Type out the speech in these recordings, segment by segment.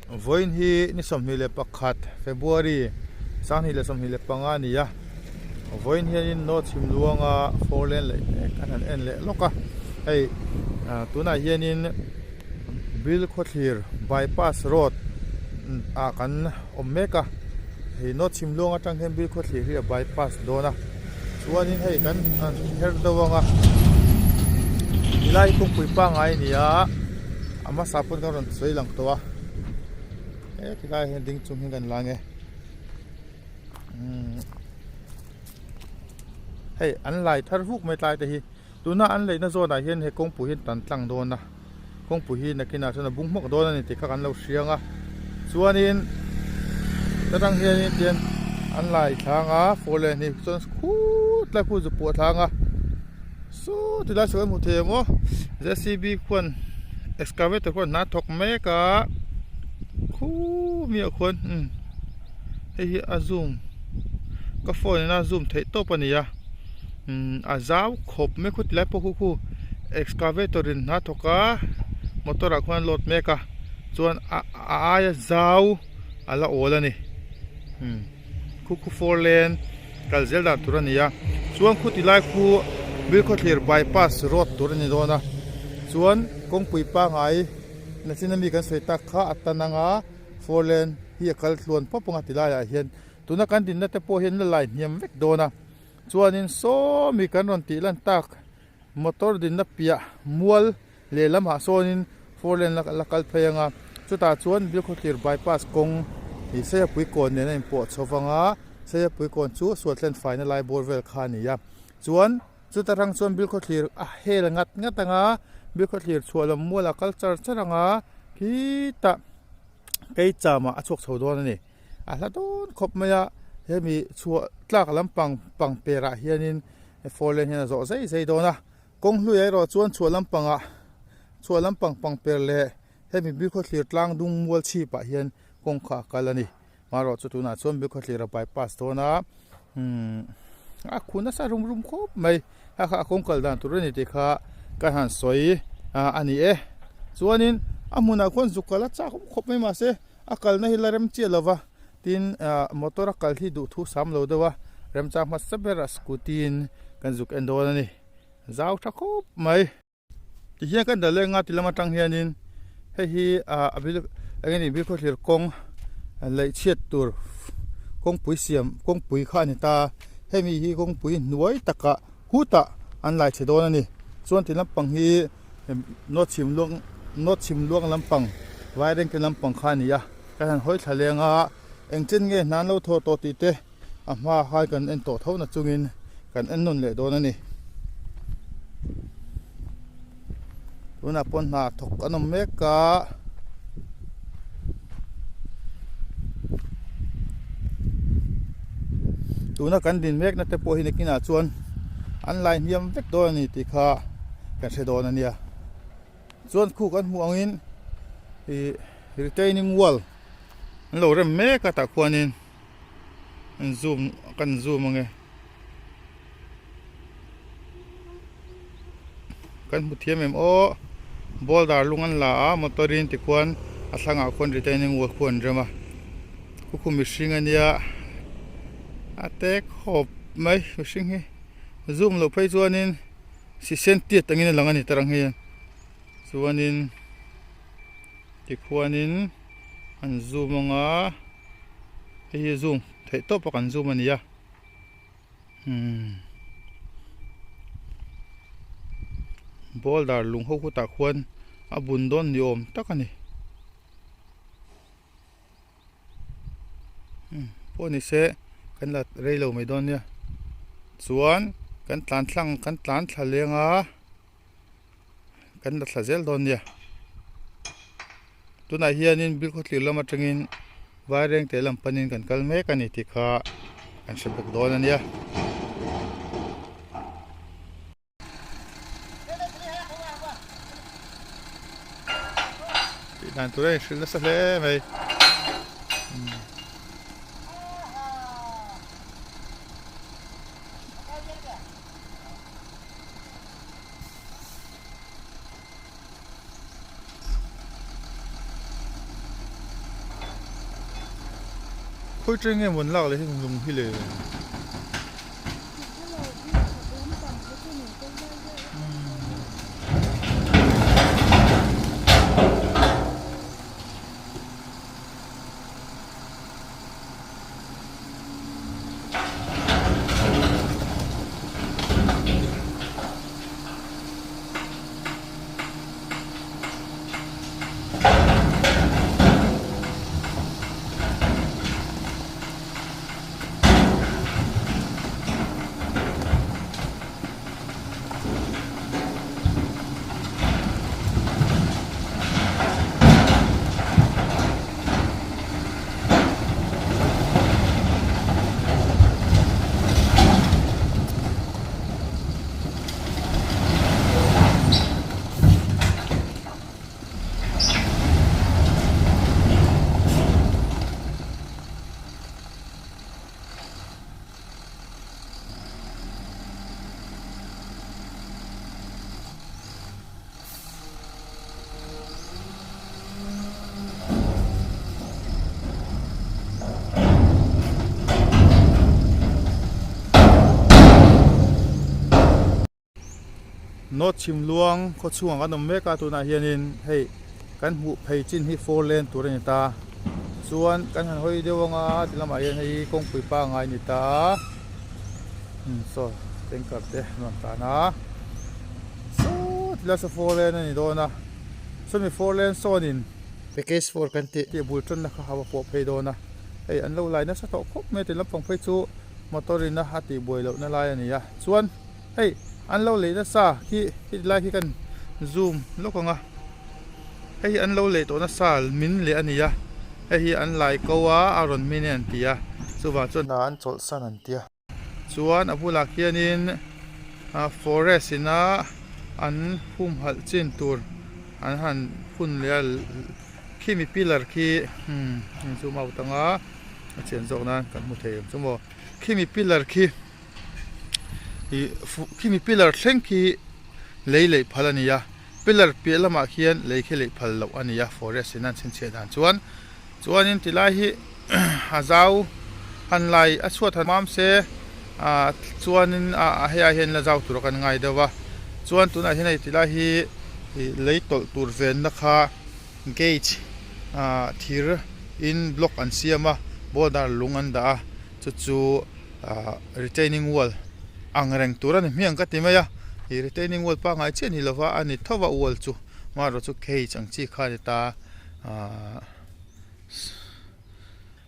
Vawiin hi ni 21 February 2025 a ni a, vawiin hianin North Chhimluanga four lane leh mek an han en leh lawk a, hei tunah hianin Bilkhawthlir bypass road ah kan awm mek a, hei North Chhimluang atang hian Bilkhawthlir hi a bypass dawn a, chuanin hei kan han her deuh ang a, tilai hi kawngpui pangngai a ni a. A hmasa pawn kan rawn sawi lang tawh a he tilai ah hian ding chung hian kan la ang e umm hei an lai thar vuk mai tlai te hi tuna an leihna zawn ah hian he kawngpui hi an tan tlang dawn a kawngpui hi nakinah chuan a bung hmawk dawn a ni tih kha kan lo hria ang a chuanin ta tang hianin tian an lai thlang a four lane hi chuan khut lai khu zu pawh thlang a. Saw ti lai sawi a hmu thei ang aw jcb khuan excavator khuan hna thawk mek a khu mi ah khuan umm hei hi a zoom ka phone in a zoom theih tawp a ni a umm a zau khawp mai khaw ti lai pawh khu khu excavator in hna thawk a motor ah khuan a load mek a chuan a a aia zau a la awl a ni umm. Khu khu four lane kal zel dan tur a ni a chuan khu ti lai khu Bilkhawthlir bypass road tur a ni dawn a chuan kawngpui pangai nachin ami kan sawi tak kha a tan anga four lane hi a kal tluan pawp anga ti laiah hian tuna kan dinna te pawh hian la lai hniam vek dawn a chuanin sawmi kan rawn tih lan tak motor dinna piah mual Lehlamah sawnin four lane la kal phei anga chutah chuan Bilkhawthlir bypass kawng ih Seiapui kawn nen a inpawh chho vang a, Seiapui kawn chu sualtlen faina lai bawr vel kha a ni a, chuan chuta rang chuan Bilkhawthlir a hel ngat ngat anga Bilkhawthlir chhuah lam mual a kal char char anga khitah Keichama a chhuak chho dawn a ni. A hla dawn khawp mai a, hemi chhuah tlak lampang pangperah hianin four lane hian a zawh zai zai dawn a. Kawng hluiah erawh chuan chhuah lampangah chhuah lampang pangper leh hemi Bilkhawthlir tlang dung mual chhipah hian kawng kha a kal a ni. Marawh chu tunah chuan Bilkhawthlir a bypass dawn a, umm a khu nasa rum rum khawp mai. A kha a kawng kal dan tur a ni tih kha ka han sawi a ni e. Chuanin a hmunah khuan zuk kal a chak awm khawp mai mahse a kalna hi la rem chiah lo va, tin motor a kal hi duhthu sam lo deuh a, remchang hmasa berah scooty in kan zuk en dawn a ni. Zau tha khawp mai. Tihian kan dah leh nga ti lam atang hianin hei hi ah a bil eng nge ni bilkhawthlir kawng laih chhiat tur kawngpui siam kawngpui kha a ni ta hemi hi kawngpui hnuai takah hutah an lai chhe dawn a ni chuan ti lampang hi nawt chhim luang nawt chhim luang lampang vairengte lampang kha a ni a kan han hawi thla leng a engchen nge hna an lo thawh tawh tih te. A hma hai kan en tawh tho na chungin kan en nawn leh dawn a ni. Tunah pawh hna thawk an awm mek a. Tuna kan din mekna te pawh hi nakinah chuan an lai hniam vek dawn a ni tih kha kan hre dawn a nia. Chuan khu kan hmuh angin ih retaining wall an lo rem mek a tah khuanin. An zoom kan zoom ange kan hmu thiam em aw boulder lung an la a motor in tikhuan a thlangah khuan retaining wall khu an rem a khu khu mihring ania a tek khawp mai mihring hi zoom loh phei chuanin sisen tiat angin a lang a ni tarang hian chuanin tikhuanin an zoom anga. Hei hi zoom theih tawp a kan zoom a ni a umm boulder lung ho khutah khuan a bun dawn ni awm tak a ni umm pawh ni se kan la rei lo mai dawn nia chuan kan tlan thlang kan tlan thla leng a. Kan la thla zel dawn nia. Tunah hianin Bilkhawthlir lam atangin Vairengte lam panin kan kal mek a ni tih kha kan hre bawk dawn a nia. Tih dan tur a inhrilh nasa hle mai. Khawi teng nge maw an lak leh heng lung hi le? North chhim luang khaw chhungah kan awm mek a tunah hianin hei kan hmuh phei chin hi four lane tur a ni ta chuan kan han hawi deuh anga ti lamah hian hei kawngpui pangai a ni ta a saw tanker te an rawn tlan a saw ti lai saw four lane a ni dawn a sawmi four lane sawnin Package four kan tih. Tih bul tanna kha a pawh phei dawn a hei an lo lai nasa tawh khawp mai a ti lampang phei chu motor in a a tih buai lohna lai a ni a chuan. Hei an lo lei nasa khi khi lai khi kan zoom lawk ang a hei hi an lo lei tawh nasa min leh a ni a hei hi an lai ko a a rawn min e an ti a chuvang chuan hna an chawlh san an ti a. Chuan a bulah khianin ah forest ina an humhalh chin tur an han phun leh a khimi pillar khi umm zoom out ang a a chian zawk nan kan hmu thei ang chu maw khimi pillar khi. Ih khimi pillar thleng khi lei leih phal a ni a pillar piah lamah khian lei khi leih phal loh a ni a forest in an chhinchhiah dan chuan chuanin tilai hi a zau han lai a chhuat han mam se ah chuanin ah hei ai hian la zau tur a kan ngai deuh a chuan tunah hian hei tilai hi ih lei tawlh tur venna kha gate ah thir in block an siam a border lung an dah a chu chu. Ahh retaining wall ang reng tur a ni hmiang ka ti mai a ih retaining wall pangngai chiah ni lova a ni tho a wall chu amaherawh chu cage ang chi kha a ni ta ahh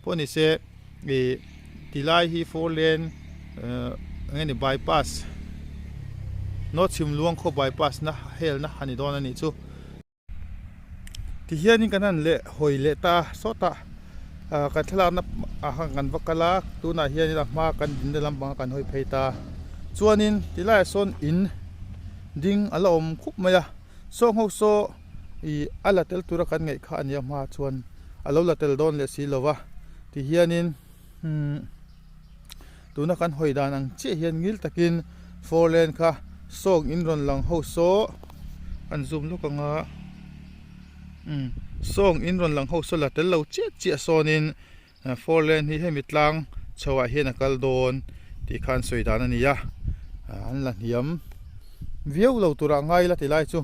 pawh ni se ih ti lai hi four lane ehh eng nge ni bypass north chhim luang khaw bypass na helna a ni dawn a nih chu. Tihianin kan han leh hawi leh ta sawtah ah kan thlalakna ah khan kan va kal a tunah hianin a hma kan dinna lampangah kan hawi phei ta chuanin tilaiah sawn in ding a la awm khup mai a saw ho saw ih a la tel tura kan ngaih kha a nia hma chuan a lo la tel dawn leh si lo va tihianin umm tuna kan hawi dan ang chiah hian ngil takin four lane kha sawng in rawn lang ho saw an zoom lawk ang a umm sawng in rawn lang ho saw la tel lo chiah chiah sawnin four lane hi hemi tlang chho ah hian a kal dawn tih kha an sawi dan a ni a an la hniam viau lo turah ngai la ti lai chu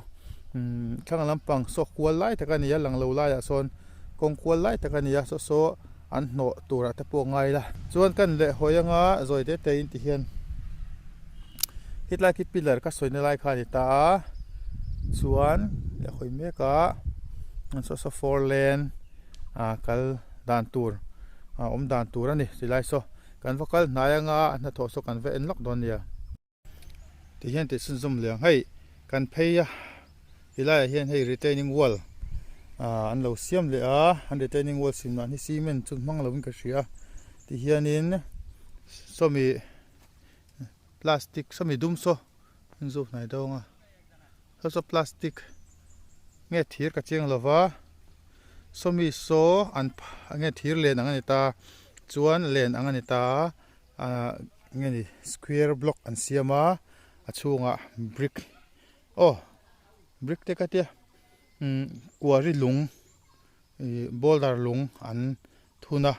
umm thlang lampang saw kual lai tak a ni a lang lo laiah sawn kawng kual lai tak a ni a saw saw. An hnawh turah te pawh ngai la. Chuan kan leh hawi anga zawi te te in ti hian hetlai khi pillar ka sawina lai kha a ni ta a chuan leh hawi mek a an saw saw four lane ah kal dan tur a awm dan tur a ni tilai saw kan va kal hnai anga a hnathawh saw kan va en lawk dawn nia. Ti hian tih chhunzawm leh ang hei kan phei a tilaiah hian hei retaining wall ah an lo siam leh a an retaining wall siam dan hi cement chu hmang lovin ka hria ti hianin sawmi plastic sawmi dum saw an zawk hnai deuh ang a saw saw plastic nge thir ka chiang lova sawmi saw an nge thir len ang a ni ta chuan len ang a ni ta a. Ahh nge ni square block an siam a a chhungah brick aw brick te ka tia umm quarry lung ih boulder lung an thun a.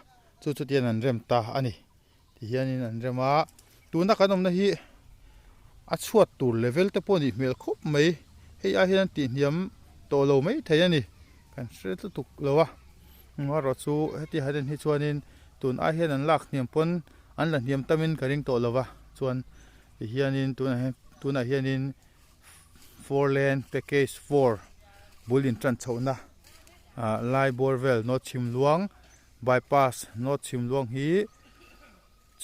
Chu chu tian an rem ta a ni. Tihianin an rem a, tuna kan awmna hi a chhuat tur level te pawh a nih hmel khawp mai. Hei ai hian an tihhniam tawh lo mai thei a ni. Kan hre lutuk lo a. Amaherawh chu heti han hi chuanin tun ai hian an lak hniam pawn an la hniam tamin ka ring tawh lo va. Chuan tihianin tunah hian tunah hianin four lane package four bul intan chhohna ah lai bawr vel North Chhimluang Bypass North Chhimluang hi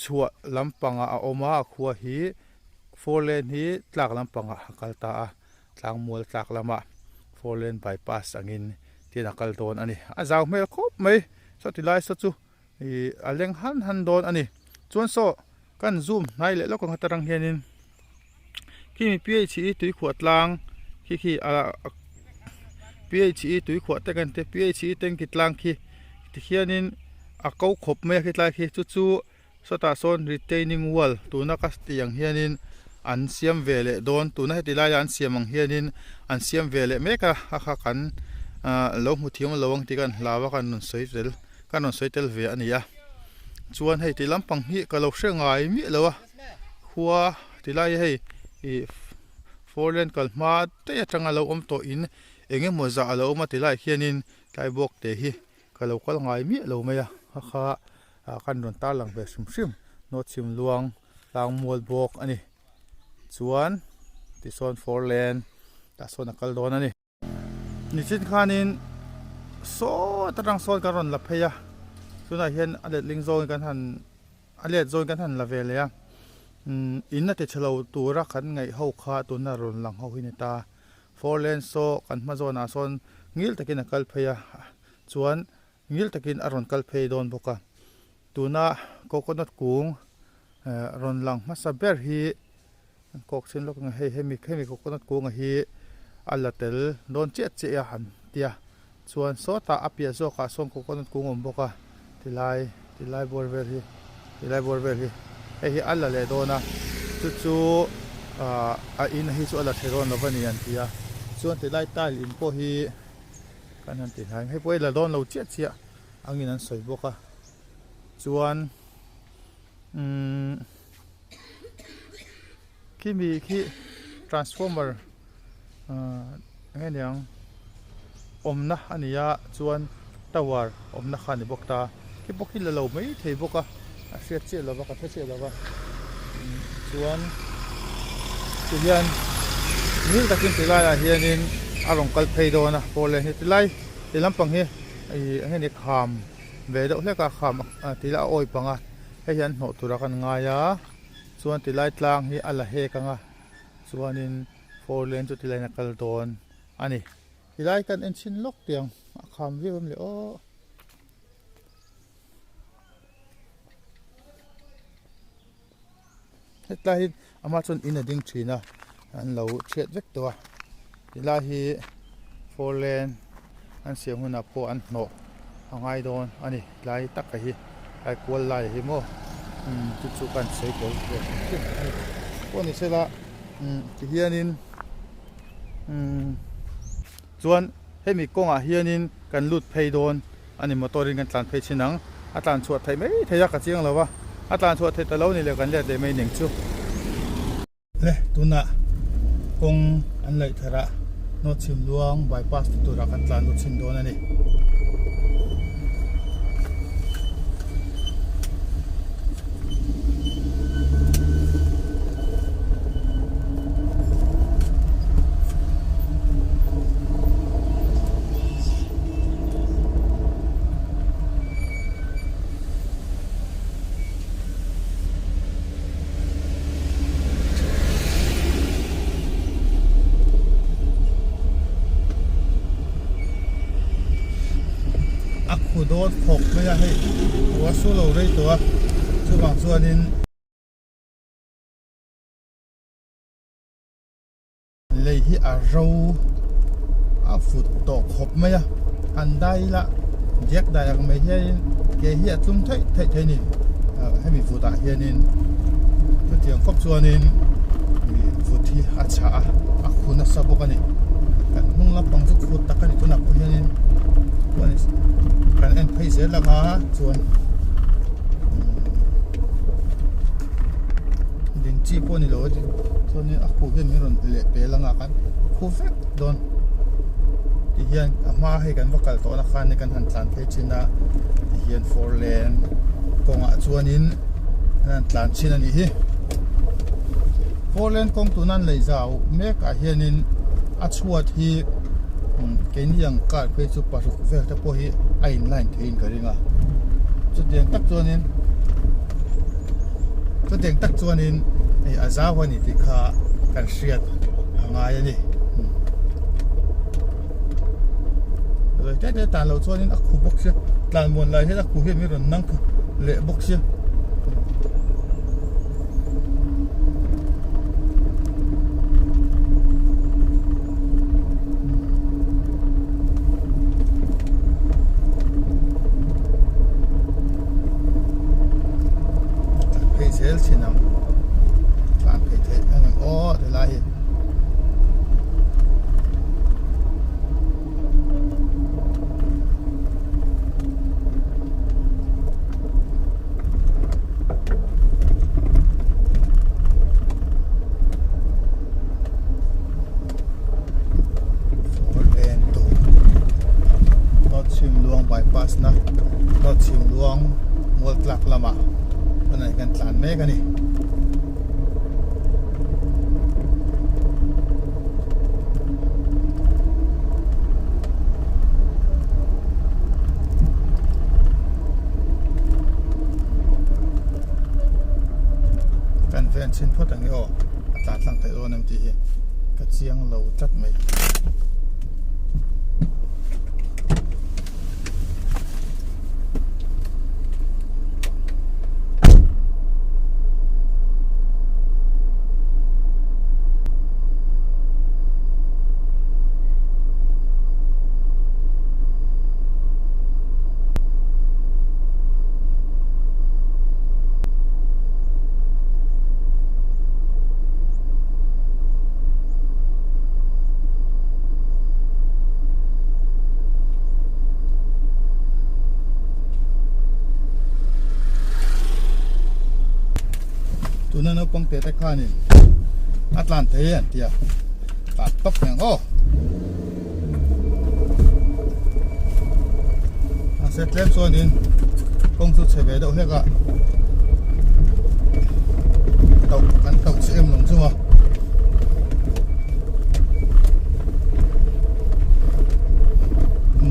chhuah lampangah a awm a, a khua hi four lane hi tlak lampangah a kal ta a, tlangmual tlak lamah four lane bypass angin tin a kal dawn a ni. A zau hmel khawp mai saw ti lai saw chu ih a leng han han dawn a ni. Chuan saw kan zoom hnai leh lawk ang heta rang hianin khimi PHE tuikhuah tlang khi khi a PHE tuikhuah te kan ti PHE tanki tlang khi tikhianin a ko khawp mai a khitlai khi chu chu sawtah sawn retaining wall tuna ka tih ang hianin an siam ve leh dawn tuna heti laia an siam ang hianin an siam ve leh mek a a kha kan ah lo hmu thiam lo ang tih kan hlau a kan rawn sawi tel kan rawn sawi tel ve a ni a chuan hei ti lampang hi ka lo hre ngai miah lo a khua ti lai hei ih four lane kal hma daih atanga lo awm tawh in eng emaw zah a lo awm a ti lai hianin tlai bawk te hi ka lo kal ngai miah lo mai a kha kha ah kan rawn tar lang ve hrim hrim nawt chhim luang tlang mual bawk a ni chuan tisawn four lane tah sawn a kal dawn a ni. Nichin khanin sawt atang sawn kan rawn la phei a, tunah hian a letling zawngin kan han a let zawngin kan han la ve leh a, umm in a ti chhe lo tura kan ngaih ho kha tuna rawn lang ho hi ni ta. Four lane saw kan hma zawnah sawn ngil takin a kal phei a, chuan ngil takin a rawn kal phei dawn bawk a. Tuna coconut kung rawn lang hmasa ber hi An kawk chhin lawk ang hei hemi hemi coconut kunga hi a la tel dawn chiah chiah a han tia chuan sawtah a piah zawkah sawn coconut kung a awm bawk a tilai tilai bawr vel hi tilai bawr vel hi hei hi a la leh dawn a chu chu ah a in hi chu a la tha dawn lo a ni an ti a chuan tilai tile in pawh hi kan han ti hnai hei pawh hi la dawn lo chiah chiah angin an sawi bawk a chuan umm. Khi mi khi transformer ahh eng nge niang awmna a ni a chuan tower awmna kha a ni bawk ta khi pawh khi la lo mai thei bawk a a hriat chiah lo va ka hre chiah lo va chuan tihian ngil takin ti laiah hianin a rawn kal phei dawn a pawh le heti lai ti lampang hi ih eng nge ni kham ve deuh hlek a kham ti la a awi pang a. Hei hian hnawh tura kan ngai a, chuan tilai tlang hi a la hek ang a, chuanin four lane chu tilaiin a kal dawn a ni. Tilai kan en chhin lawk tiang a kham viau em le aw. Hetlai hi amah chuan in a ding thin a, an lo chhiat vek tawh a, tilai hi four lane an siam hunah pawh an hnawh a ngai dawn a ni tlai taka hi tlai kual lai hi maw umm chu chu kan sawi tel ve hrim hrim a ni pawh ni sela umm tihianin umm chuan hemi kawngah hianin kan lut phei dawn a ni motor in kan tlan phei chin ang a tlan chhuah theih mai thei a ka chiang lo va a tlan chhuah theih ta lo ni le kan let leh mai ning chu. Le tunah kawng an laih thar a North Chhimluang bypass te turah kan tlan lut chhin dawn a ni. A khu dawt khawp mai a hei ruah su lo rei tawh a chuvang chuanin Lei hi a ro a fut tawh khawp mai a, han dai ila diak dai ang mai hianin ke hi a tlum theih theih thei a ni hemi vut ah hianin chutiang khawp chuanin vut hi a chhah a a khu nasa bawk a ni kan hnung lampang chu khut tak a ni tunah pawh hianin kan en phei zel ang a chuan. chi pawh a ni lo a ti chuanin a khuh hian min rawn leh pel anga kan khu vek dawn ti hian a hma hei kan va kal tawh na khan kan han tlan phei thin a ti hian four lane kawngah chuanin an han tlan thin a nih hi four lane kawng tuna an lei zau mek ah hianin a chhuat hi keini ang car phei chu paruk vel te pawh hi a in line theiin ka ring a chutiang tak chuanin chutiang tak chuanin hei a zau a ni tih kha kan hriat a ngai a ni te te tan loh chuanin a khu bawk sia tlan muan lai hian a khu hian min rawn nang leh bawk sia. Tlan phei zel thin ang tlan phei theih ang em aw ti lai hi. Chhimluang bypass na North Chhimluang mual tlak lamah tunah hian kan tlan mek a ni. Kan ven chhin phawt ang e aw a tlan tlang theih dawn em tih hi ka chiang lo tlat mai. Tuna naupang te te khanin a tlan thei an tia tlan tawp mai ang aw mahse tlem chuanin kawng chu chhe ve deuh hlek a tauh kan tauh chiah em lawng chu a.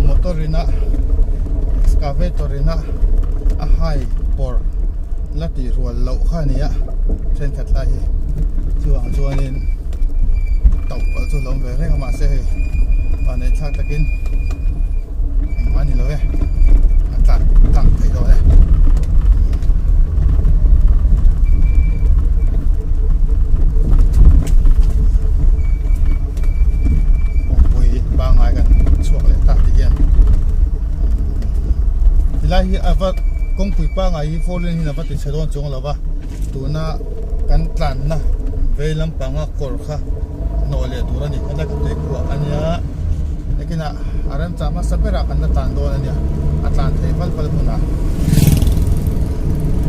Motor ina excavator ina a hai pawr la tih rual loh kha a ni a thenkhat lai hi chuvang chuanin tauh palh chu a lo awm ve reng a mahse hei vanneih thlak takin engmah a ni lo e a tlan tlang theih dawn e. Kawngpui pangngai kan chhuak leh ta tih hian tilai hi a va kawngpui pangngai hi four lane hian a va ti chhe dawn chuang lo va tuna kan tlanna vei lampanga kawr kha hnawh leh tur a ni helai ka tui khuah a nia nakinah a remchah hmasa berah kan la tlan dawn a nia a tlan thei val val hunah.